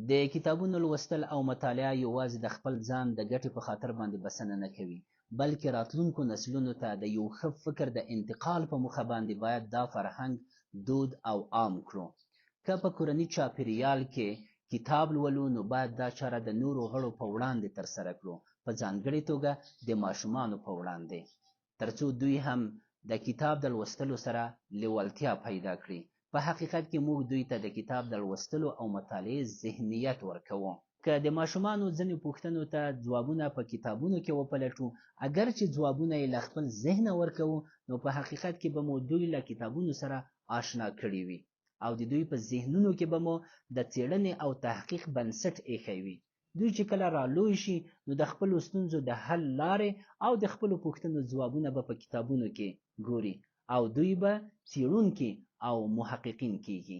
د کتابونو لوستل او مطالعه یوازې د خپل ځان د ګټې په خاطر باندې بسنه نه کوي، بلکې راتلونکو نسلونو ته د یو ښه فکر د انتقال په موخه باندې باید دا فرهنګ دود او عام کړو. که په کورني چاپیریال کې کتاب لولو نو باید دا چاره د نورو غړو په وړاندې ترسره کړو، په ځانګړې توګه د ماشومانو په وړاندې، ترڅو دوی هم د کتاب د لوستلو سره لیوالتیا پیدا کړي. په حقیقت کې موږ دوی ته د کتاب د لوستلو او مطالعې ذهنیت ورکوو. که د ماشومانو ځینو پوښتنو ته ځوابونه په کتابونو کې وپلټو، اګر چې ځوابونه یې له خپل ذهنه ورکوو، نو په حقیقت کې به مو دوی له کتابونو سره آشنا کړي وي او د دوی په ذهنونو کې به مو د څېړنې او تحقیق بنسټ ایښی وي. دوی چې کله را لوی شي نو د خپلو ستونزو د حل لارې او د خپلو پوښتنو ځوابونه به په کتابونو کې ګوري او دوی به څېړونکي او محققین کېږي.